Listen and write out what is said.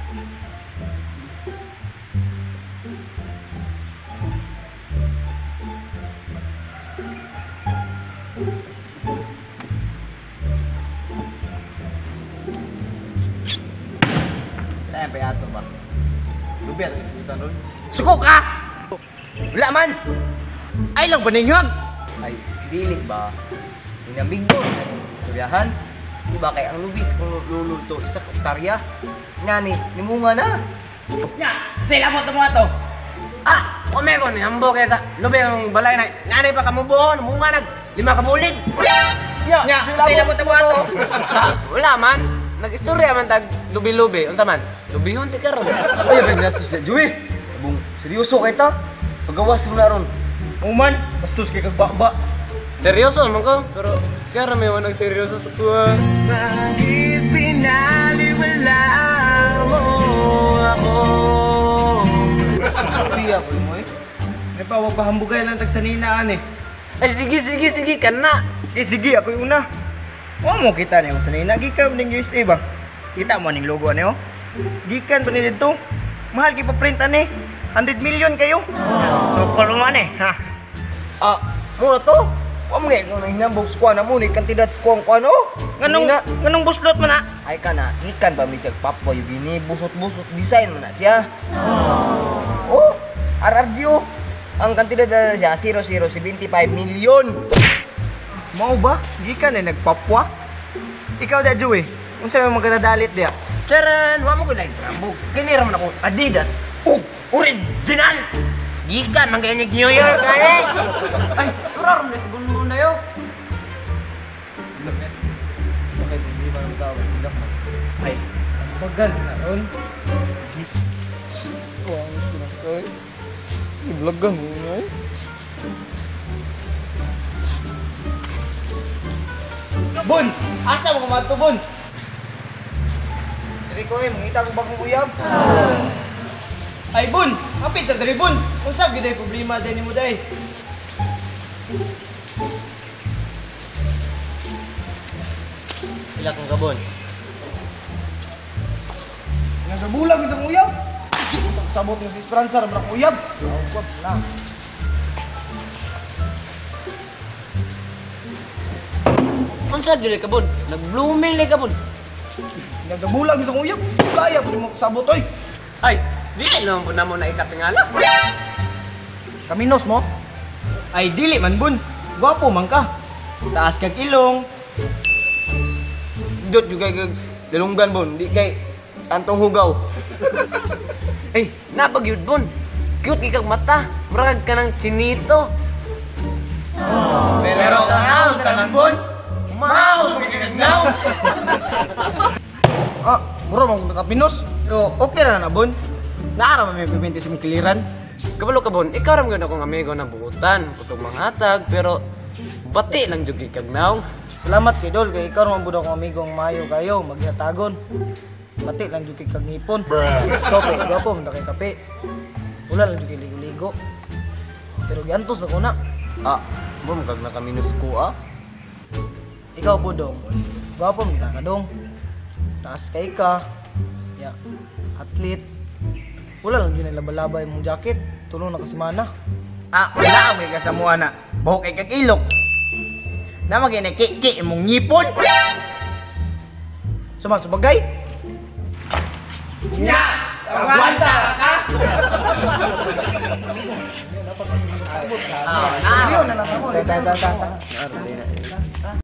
Tayo pa ato ba? Lubi ato isgutan ron. Suko ka! Wala man! Ay lang baninghag! Ay, dili ba? Hinamigdo istoryahan. Di ba kay ang lubis kung luluto isa ka hektarya? Ngani, nimunga na. Nya, sila mo to mga to. Ah, kome ko ni hambo kaysa lubi ang balay na. Ngani pa kamubuo, namunga nag 5 ka bulig. Nya, Nya, sila mo to mga to. Wala man. Nag-istorya man tag lubi-lubi. Unsa man? Lubihon ti karon. Ay, ben nastos na Joey. Abong seryoso kay ta? Pagawas mo na ron. Uman, bastos kay kag bakba. Seryoso man ko, pero kaya may wanag seryoso sa tuwa. Bakit pinaliwala mo ako? Piya ko mo eh. May pa, wag pa hambugay lang tag saninaan eh. Ay sige sige sige kana. Eh sige, ako yung una. Wa mo kita niyo sanina gikan ning USA ba? Kita mo ning logo niyo. Gikan pa ni didto. Mahal kay pa-print ani. 100 million kayo. So man eh, ha. Ah, mo na to. Wa mo ngay kung hinambog sa kuan mo ni kantidad sa kuang kuan oh. Nganong buslot man na? Ay ka na, gikan ba mi siya Papua New Guinea, busot-busot design man na siya. Oh, RRG oh. Ang kantidad na siya 0075 million. Mao ba? Gikan eh nagpapwa. Ikaw da Joey, unsa may magkadadalit diya? Charan, wa mo ko like rambog. Kini ra man ako Adidas. Ug original. Gikan man kay New York ay. Ay, turar man sa gunbon na yo. Sakit hindi man tao, tindak mo. Ay, ang bagal na ron. Wow, gusto na kay. I-vlog mo na eh. Bun, asa mo kumadto Bun? Diri ko eh, mangita ko bagong uyab. Ay Bun, hapit sa diri Bun. Unsa gyud ay problema day nimo day? Ila kong gabon. Nagabulag sa uyab. Sabot mo si Esperanza ra man uyab. Wag na. Unsa dili ka Bun? Nag-blooming li ka Bun. Nagabulag sa uyab. Kaya pud mo sabot oy. Ay, dili naman po namo na ikatingala. Kaminos mo? Ay dili man Bun. Gwapo man ka. Taas kag ilong. Dot juga kag dalunggan Bun, di kay tantong hugaw. Ay, napagyud Bun. Cute kay kag mata. Murag ka ng chinito. Pero tanaw tanan Bun. Mao kay kag. Ah, bro, mong nakapinos. Yo, okay ra na Bun. Naara man may pibinti sa mong kiliran. Kabalo ka Bun, ikaw ra man gyud akong amigo na buutan, kusog manghatag, pero bati lang jud kay kag naw. Salamat kay Dol, kay ikaw man bud akong amigo ang maayo kayo, maghatagon. Bati lang jud kay kag ngipon. Kape, gwapo man ta kay kape. Wala lang jud kay ligo-ligo. Pero giantos ako na. Ah, mo kag nakaminus ko ah. Ikaw budong, gwapo man ta ka dong. Taas kay ka. Ya, athlete. Wala lang jud laba-laba imong jacket. Tulo na ka semana. Ah, wala ang may kasamuan na. Buhok kay kag ilok. Na magay ki imong ngipon. Sama subagay. Nya, agwanta ka. Ah, Seryo na lang ako. Ta ta ta ta.